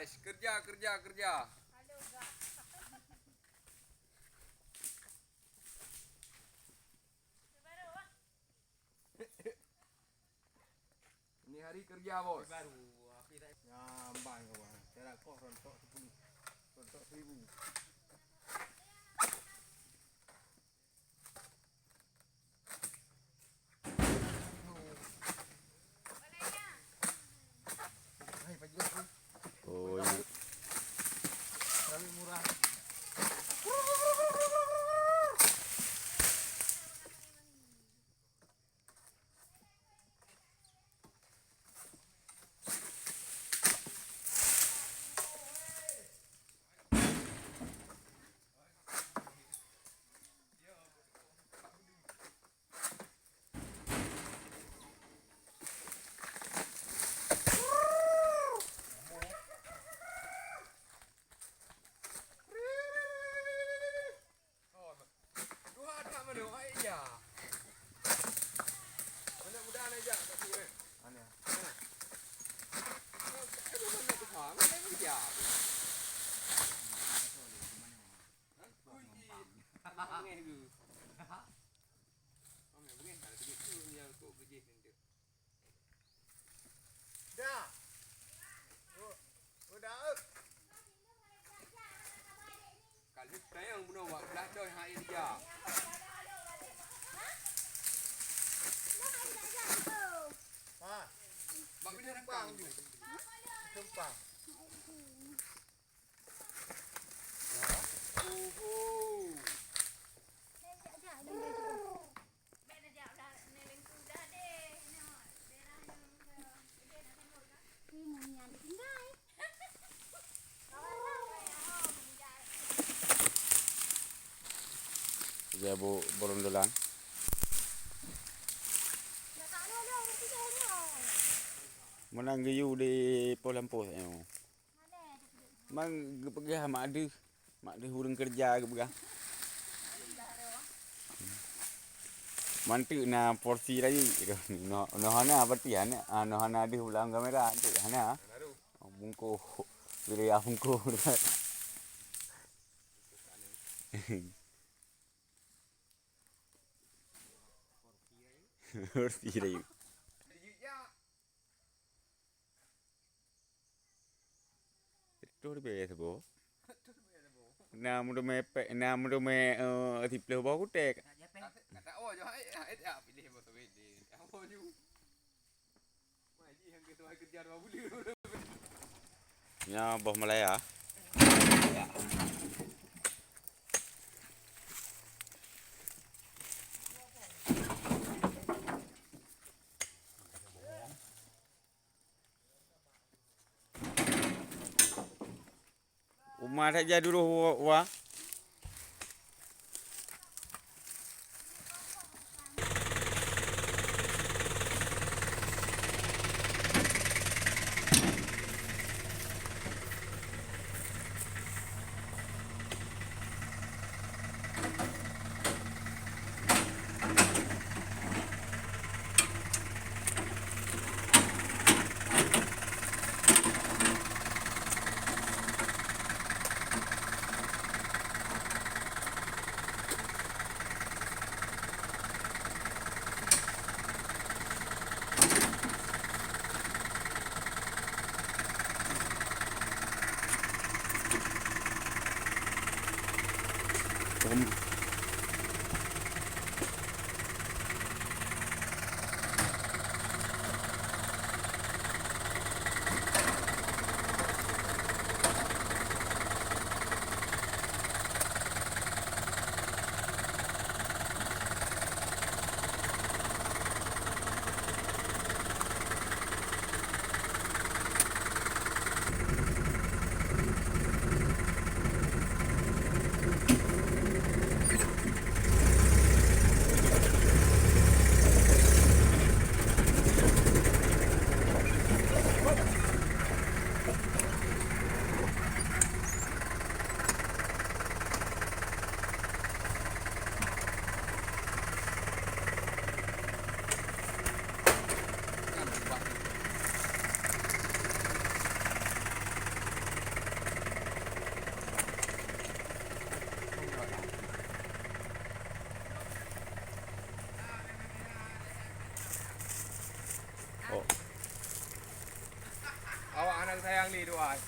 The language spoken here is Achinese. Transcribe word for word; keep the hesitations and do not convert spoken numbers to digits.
Guys, kerja, kerja, kerja. Ini hari kerja, Bos. Baru, aku tak. Nyamban kau, Bang. Cara kau rontok sepuluh. Rontok seribu. Oh, ini. Jadi, bu, beurundolan. Meunan geuyue di poh lampôh, eh. Man geupeugah mak deuh, mak deuh ureueng keureuja geupeugah. Manteuk na porsi rayeuk. Noh, noh hana berarti hana, ah, noh hana deuh lam kamera, anteuk hana. Bungkôh, wilayah bungkôh. Porsi rayeuk. Beutôi leubeh saboh. Na meuteumé pèk, na meuteumé, eh, siplôh boh kutek. Nyoe boh Malaya. Uma that jak duroh wa, wa. Sayang-sayang ni dua.